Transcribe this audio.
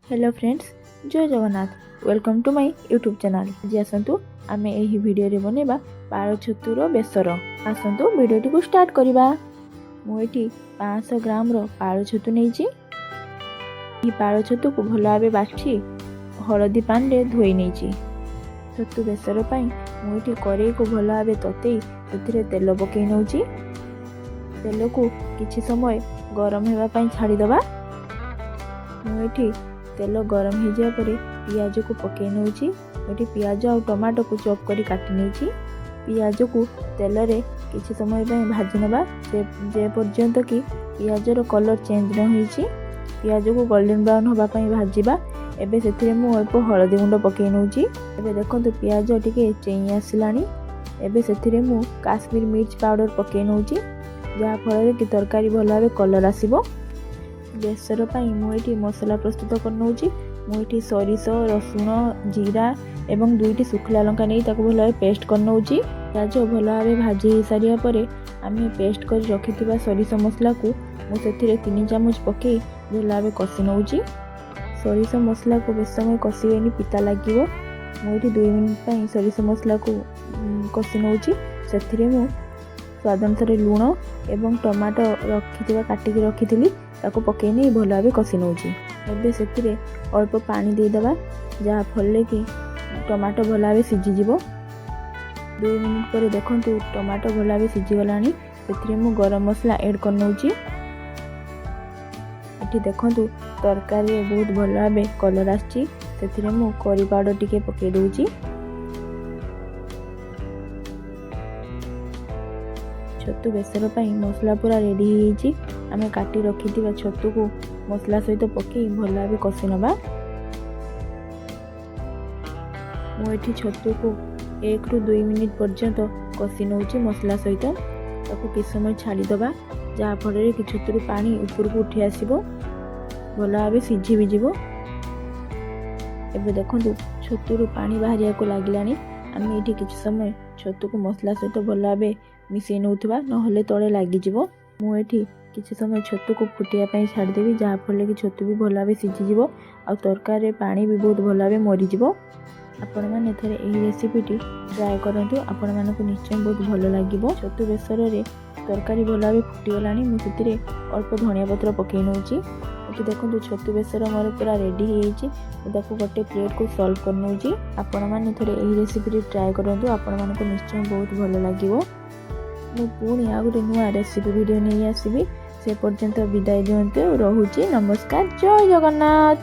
Hello friends, Jay Jagannath. Welcome to my YouTube channel. ଆଜି ଆସନ୍ତୁ ଆମେ ଏହି ଭିଡ଼ିଓରେ ବନେଇବା ପାଳ ଛତୁର ବେସର। ଆସନ୍ତୁ ଭିଡ଼ିଓଟିକୁ ଷ୍ଟାର୍ଟ କରିବା। ମୁଁ ଏଠି 500 ଗ୍ରାମର ପାଳ ଛତୁ ନେଇଛି। ଏହି ପାଳ ଛତୁକୁ ଭଲ ଭାବେ ବାଛି ହଳଦୀ ପାଣିରେ ଧୋଇ ନେଇଛି। ଛତୁ ବେସର ପାଇଁ ମୁଁ ଏଠି କରେଇକୁ ଭଲ ଭାବେ ତତେଇ ସେଥିରେ ତେଲ ପକାଇ ନେଉଛି। ତେଲକୁ କିଛି ସମୟ ଗରମ ହେବା ପାଇଁ ଛାଡ଼ିଦେବା। ମୁଁ ଏଠି ତେଲ ଗରମ ହେଇଯିବା ପରେ ପିଆଜକୁ ପକାଇ ନେଉଛି। ଏଠି ପିଆଜ ଆଉ ଟମାଟୋକୁ ଚପ୍ କରି କାଟି ନେଇଛି। ପିଆଜକୁ ତେଲରେ କିଛି ସମୟ ପାଇଁ ଭାଜି ନେବା, ଯେ ପର୍ଯ୍ୟନ୍ତ କି ପିଆଜର କଲର୍ ଚେଞ୍ଜ ନ ହେଇଛି। ପିଆଜକୁ ଗୋଲ୍ଡେନ୍ ବ୍ରାଉନ୍ ହେବା ପାଇଁ ଭାଜିବା। ଏବେ ସେଥିରେ ମୁଁ ଅଳ୍ପ ହଳଦୀ ଗୁଣ୍ଡ ପକାଇ ନେଉଛି। ଏବେ ଦେଖନ୍ତୁ, ପିଆଜ ଟିକେ ଚେଇଁ ଆସିଲାଣି। ଏବେ ସେଥିରେ ମୁଁ କାଶ୍ମୀର ମିର୍ଚ ପାଉଡ଼ର ପକାଇ ନେଉଛି, ଯାହାଫଳରେ କି ତରକାରୀ ଭଲ ଭାବେ କଲର୍ ଆସିବ। ବେସର ପାଇଁ ମୁଁ ଏଠି ମସଲା ପ୍ରସ୍ତୁତ କରିନେଉଛି। ମୁଁ ଏଠି ସୋରିଷ, ରସୁଣ, ଜିରା ଏବଂ ଦୁଇଟି ଶୁଖିଲା ଲଙ୍କା ନେଇ ତାକୁ ଭଲ ଭାବେ ପେଷ୍ଟ କରିନେଉଛି। ପିଆଜ ଭଲ ଭାବେ ଭାଜି ହେଇସାରିବା ପରେ ଆମେ ପେଷ୍ଟ କରି ରଖିଥିବା ସୋରିଷ ମସଲାକୁ ମୁଁ ସେଥିରେ 3 ଚାମଚ ପକାଇ ଭଲ ଭାବେ କଷି ନେଉଛି। ସୋରିଷ ମସଲାକୁ ବେଶୀ ସମୟ କଷିବେନି, ପିତା ଲାଗିବ। ମୁଁ ଏଠି 2 ମିନିଟ୍ ପାଇଁ ସୋରିଷ ମସଲାକୁ କଷି ନେଉଛି। ସେଥିରେ ମୁଁ ସ୍ୱାଦ ଅନୁସାରେ ଲୁଣ ଏବଂ ଟମାଟୋ ରଖିଥିବା କାଟିକି ରଖିଥିଲି, ତାକୁ ପକାଇ ନେଇ ଭଲ ଭାବେ କଷି ନେଉଛି। ଏବେ ସେଥିରେ ଅଳ୍ପ ପାଣି ଦେଇଦେବା, ଯାହାଫଳରେ କି ଟମାଟୋ ଭଲ ଭାବେ ସିଝିଯିବ। 2 ମିନିଟ୍ ପରେ ଦେଖନ୍ତୁ, ଟମାଟୋ ଭଲ ଭାବେ ସିଝିଗଲାଣି। ସେଥିରେ ମୁଁ ଗରମ ମସଲା ଏଡ଼୍ କରିନେଉଛି। ଏଠି ଦେଖନ୍ତୁ, ତରକାରୀରେ ବହୁତ ଭଲ ଭାବେ କଲର୍ ଆସିଛି। ସେଥିରେ ମୁଁ କରି ପାଉଡ଼ର ଟିକେ ପକାଇ ଦେଉଛି। ଛତୁ ବେସର ପାଇଁ ମସଲା ପୁରା ରେଡ଼ି ହେଇଯାଇଛି। ଆମେ କାଟି ରଖିଥିବା ଛତୁକୁ ମସଲା ସହିତ ପକାଇ ଭଲ ଭାବେ କଷି ନେବା। ମୁଁ ଏଠି ଛତୁକୁ 1ରୁ 2 ମିନିଟ୍ ପର୍ଯ୍ୟନ୍ତ କଷି ନେଉଛି ମସଲା ସହିତ। ତାକୁ କିଛି ସମୟ ଛାଡ଼ିଦେବା, ଯାହାଫଳରେ କି ଛତୁରୁ ପାଣି ଉପରକୁ ଉଠି ଆସିବ, ଭଲ ଭାବେ ସିଝି ବି ଯିବ। ଏବେ ଦେଖନ୍ତୁ, ଛତୁରୁ ପାଣି ବାହାରିବାକୁ ଲାଗିଲାଣି। ଆମେ ଏଇଠି କିଛି ସମୟ ଛତୁକୁ ମସଲା ସହିତ ଭଲ ଭାବେ ମିଶାଇ ନେଉଥିବା, ନହେଲେ ତଳେ ଲାଗିଯିବ। ମୁଁ ଏଠି କିଛି ସମୟ ଛତୁକୁ ଫୁଟିବା ପାଇଁ ଛାଡ଼ିଦେବି, ଯାହାଫଳରେ କି ଛତୁ ବି ଭଲ ଭାବେ ସିଝିଯିବ ଆଉ ତରକାରୀରେ ପାଣି ବି ବହୁତ ଭଲ ଭାବେ ମରିଯିବ। ଆପଣମାନେ ଥରେ ଏହି ରେସିପିଟି ଟ୍ରାଏ କରନ୍ତୁ, ଆପଣମାନଙ୍କୁ ନିଶ୍ଚୟ ବହୁତ ଭଲ ଲାଗିବ। ଛତୁ ବେସରରେ ତରକାରୀ ଭଲ ଭାବେ ଫୁଟିଗଲାଣି। ମୁଁ ସେଥିରେ ଅଳ୍ପ ଧନିଆ ପତ୍ର ପକାଇ ନେଉଛି। ଏଠି ଦେଖନ୍ତୁ, ଛତୁ ବେସର ମୋର ପୁରା ରେଡ଼ି ହେଇଯାଇଛି। ମୁଁ ତାକୁ ଗୋଟେ ପ୍ଲେଟ୍କୁ ସର୍ଭ କରିନେଉଛି। ଆପଣମାନେ ଥରେ ଏହି ରେସିପିଟି ଟ୍ରାଏ କରନ୍ତୁ, ଆପଣମାନଙ୍କୁ ନିଶ୍ଚୟ ବହୁତ ଭଲ ଲାଗିବ। ମୁଁ ପୁଣି ଆଉ ଗୋଟେ ନୂଆ ରେସିପି ଭିଡ଼ିଓ ନେଇ ଆସିବି। ସେ ପର୍ଯ୍ୟନ୍ତ ବିଦାୟ ଦିଅନ୍ତୁ, ରହୁଛି। ନମସ୍କାର, ଜୟ ଜଗନ୍ନାଥ।